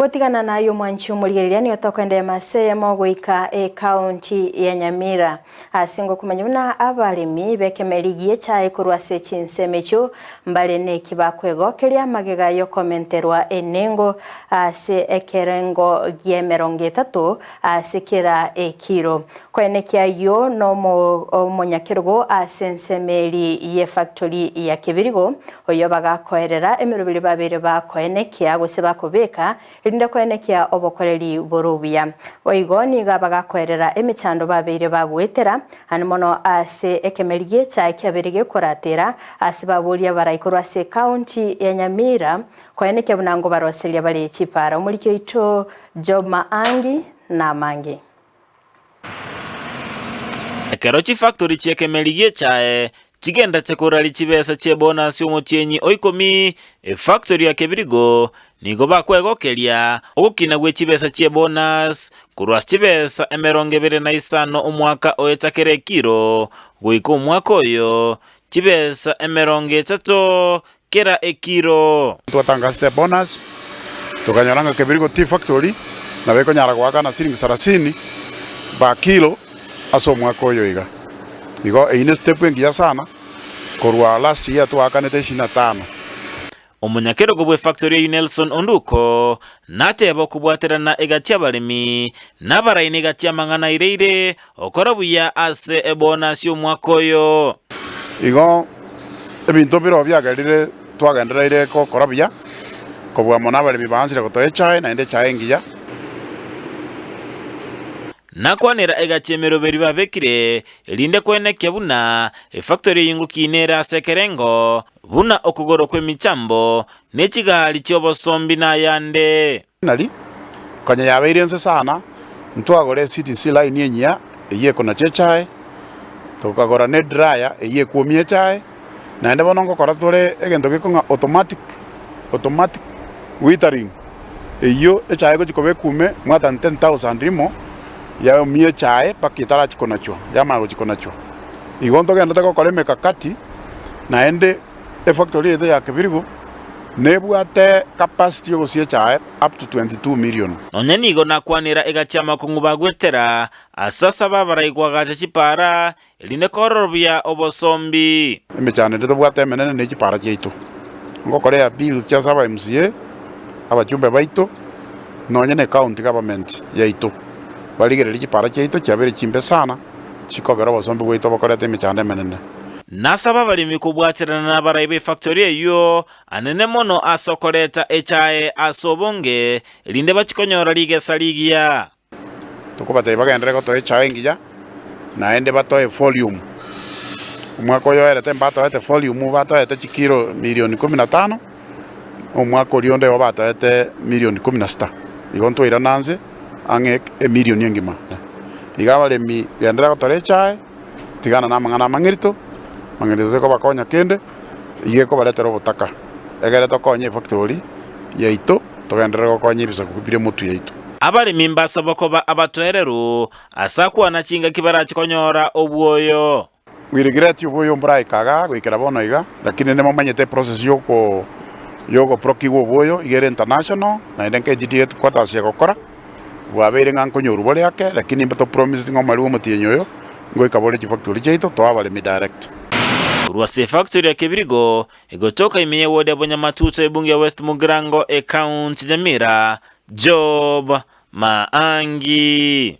Gotigana naye omwanchi omorigereria nigo tokoenderea ase eyemo goika ekaunti ya Nyamira. Ase ngokomanya buna abaremi b'ekemeri gi'echae korwa ase chinsemo echio mbare neki bakwegokeria magega y'okomenterwa enengo ase ekerengo gi'emerongo etato ase kera ekiro. Koenekia ayio nomonyakerogo ase ensemo eri y'efactori ya Kebirigo, oyio bagakoerera emeroberi babeire bakoenekia gose bakobeka, erinde koenekia obokoreri bore obuya. Boigo nigo abagakoerera emechando babeire bagoetera, ande mono ase ekemeri gi'echae kiabeire gekoratera, ase baboria abarai korwa ase ecounty ya Nyamira koenekia buna ngobaroseria bare chipara. Omoriki oito Job Maangi namange. Ekero chifactori chi'ekemeri gi'echae chigenderete koraria chibesa chi'ebonus y'omotienyi o ikomi, efactori ya Kebirigo nigo bakwegokeria ogokina gwe chibesa chi'ebonus korwa ase chibesa 25 omwaka oeta kera ekiro goika omwaka oyo chibesa 30 kera ekiro. Twatangasete ebonus, tokanyora ng'a Kebirigo Tea Factory nabo ekonyara goakana siringi sarasini per kilo ase omwaka oyo iga. Igo eyio ne step engiya sana korwa last year twaakanete ishirini na tano. Omonyakerogo bw'efactory eyio Nelson Onduko nateba okobwaterana egati y'abaremi na abaraini egati y'amang'ana aire ire okora buya ase ebonus y'omwaka oyo. Igo ebinto mbirobio biagerire twagendereire gokora buya, kobua mono abaremi baansire gotoa echae, naende echae engiya. Nakwanera egati emeroberi babekire, erinde koenekia buna efactory eyio ngokina ere ase ekerengo, buna okogoro kw'emechambo, ne chigari chi'obosombi na ayande. Nari, konya yabeire inse sana, ntwagora eCTC line enyia eyio ekonacha echae, tokagora ne dryer eyio ekwomia echae, naende bono ngokora tore egento gekong'a automatic automatic withering, eyio echae egochi koba ekume more than 10,000 rimo, yaomia echae mpaka etarachi konachwa, yamanya gochi konachwa. Igo ntogenderete gokora emekakati, naende. Efactory yaito ya Kebirigo nebwate capacity yogosia echae up to 22 million. Nonya nigo nakwanera egati amakong'u bagwetera, ase asaba abarai koagacha chipaara, erinde kororobia obosombi. Emechando ende tobwate emenene ne chipaara chiaito. Ngokora eappeal gochia ase aba MCA, abachumbe baito, nonya ne county government yaito, barigererie chipaara chiaito chiabeire chimbe sana, chikogera obosombi bwaito bokoreta emechando emenene. Nasaba abaremi kobwaterana nabarai b'efactori eyio anene mono ase okoreta echae ase obonge, erinde bachie konyora rigesa rigiya. Tokobatebia bagenderere gotoa echae engiya, naende batoe volume. Omwaka oyo oerete mbatoete volume, batoete chikilo milioni kumi na tano, omwaka oria onde igo batoete milioni kumi na sita. Igo ntwairana nse ang'e emilioni engima. Iga abaremi genderera gotora echae. Tigana namang'ana amang'erito, mang'erito tekobakonya kende, iga ekobaretera obotaka. Egere tokonye efactori yaito, togenderere gokonya ebisaku bire motwe yaito. Abaremi mbasabwa koba abatoereru ase akwana chingaki barache konyora obwoyo. We regret oboyo mboraika igaa goikera bono iga, lakini nimomanyete eprocess yoko yogoprocure oboyo iga ere international, naende nkechirie headquarters egokora. Bwabeire ng'a nkonyorwa bore ake, lakini imbe topromiseti ng'a omorweri bw'omotienyi oyo ngoika bore chifactory chiaito toe abaremi direct. Korwa ase efactory ya Kebirigo, egotoka ime ye ward ya Bonyamatuto ebunge ya West Mugirango ecounty Nyamira, Job Maangi.